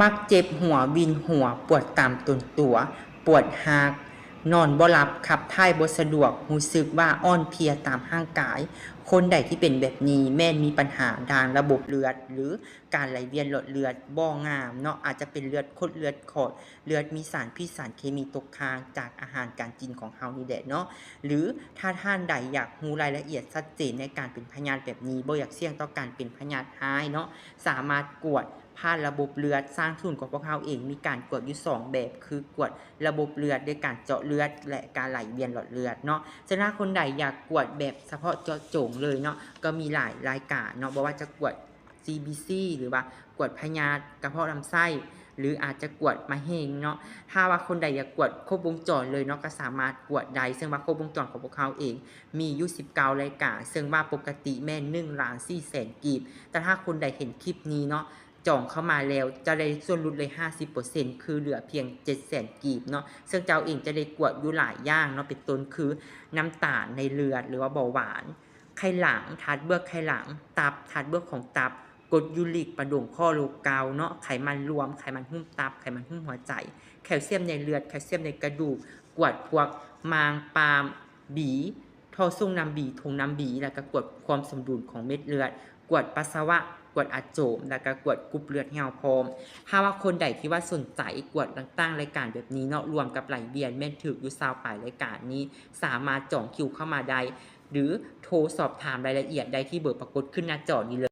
ມັກເຈັບຫົວ, ວິນຫົວ, ປວດຕາມຕົນຕົວ, ປວດຮາກ, ນອນບໍ່ຫຼັບ, ຂັບຖ່າຍບໍ່ສະດວກ, ຮູ້ສຶກວ່າອ່ອນເພຍຕາມຮ່າງກາຍ. ຄົນໃດທີ່ເປັນແບບນີ້ແມ່ນມີບັນຫາດ້ານລະບົບເລືອດ ຫຼື ການໄຫຼວຽນຫຼອດເລືອດບໍ່ງາມເນາະ, ອາດຈະເປັນເລືອດຂົດເລືອດຂອດ, ເລືອດມີສານພິດສານເຄມີຕົກຄ້າງຈາກອາຫານການກິນຂອງເຮົານີ້ແຫຼະເນາະ. ຫຼື ຖ້າທ່ານໃດຢາກຮູ້ລາຍລະອຽດຊັດເຈນໃນການເປັນພະຍາດແບບນີ້, ບໍ່ຢາກສ່ຽງຕໍ່ການເປັນພະຍາດຮ້າຍເນາະ, ສາມາດກວດຜ່ານລະບົບເລືອດ. ທາງສູນຂອງພວກເຮົາເອງມີການກວດຢູ່ສອງແບບ ຄືກວດລະບົບເລືອດດ້ວຍການເຈາະເລືອດ ແລະ ການໄຫຼວຽນຫຼອດເລືອດເນາະ. ສ່ວນຖ້າຄົນໃດຢາກກວດແບບສະເພາະເຈາະຈົງເລີຍເນາະ, ກໍມີຫຼາຍລາຍການເນາະ, ບໍ່ວ່າຈະກວດ ຊີບີຊີ ຫຼືວ່າກວດພະຍາດກະເພາະລຳໄສ້ ຫຼືອາດຈະກວດມະເຮັງເນາະ. ຖ້າວ່າຄົນໃດຢາກກວດຄົບວົງຈອນເລີຍເນາະ, ກໍສາມາດກວດໄດ້, ເຊິ່ງວ່າຄົບວົງຈອນຂອງພວກເຮົາເອງມີຢູ່ສິບເກົ້າລາຍການ, ເຊິ່ງວ່າປົກກະຕິແມ່ນໜຶ່ງລ້ານສີ່ແສນກີບ. ແຕ່ຖ້າຄົນໃດເຫັນຄລິບນີ້ເນາະ, ຈອງເຂົ້າມາແລ້ວຈະໄດ້ສ່ວນຫຼຸດເລີຍຫ້າສິບເປີເຊັນ ຄືເຫຼືອພຽງເຈັດແສນກີບເນາະ, ເຊິ່ງເຈົ້າເອງຈະໄດ້ກວດຢູ່ຫຼາຍຢ່າງເນາະ, ເປັນຕົ້ນຄືນ້ຳຕານໃນເລືອດ ຫຼືວ່າເບົາຫວານ, ໄຂຫຼັງ, ທາດເບື້ອງໄຂຫຼັງ, ຕັບ, ທາດເບື້ອງຂອງຕັບ, ກົດຢູຣິກ, ປະດົງ, ຂໍ້ໂລເກົາເນາະ, ໄຂມັນລວມ, ໄຂມັນຫຸ້ມຕັບ, ໄຂມັນຫຸ້ມຫົວໃຈ, ແຄລຊຽມໃນເລືອດ, ແຄລຊຽມໃນກະດູກ, ກວດພວກມ້າງປາມ, ບີ, ທໍ່ສົ່ງນ້ຳບີ, ຖົງນ້ຳບີ, ແລ້ວກະກວດຄວາມສົມດຸນຂອງເມັດເລືອດ, ກວດປັດສະວະ, ກວດອາໂຈມ, ແລ້ວກະກວດກຸບເລືອດໃຫ້ເຮົາພ້ອມ. ຖ້າວ່າຄົນໃດທີ່ວ່າສົນໃຈກວດຕ່າງໆລາຍການແບບນີ້ເນາະ, ລວມກັບໄຫຼວຽນແມ່ນຖືກຢູ່ຊາວປາຍລາຍການນີ້, ສາມາດຈອງຄິວເຂົ້າມາໄດ້ ຫຼື ໂທສອບຖາມລາຍລະອຽດໄດ້ທີ່ເບີປາກົດຂຶ້ນໜ້າຈໍນີ້ເລີຍ.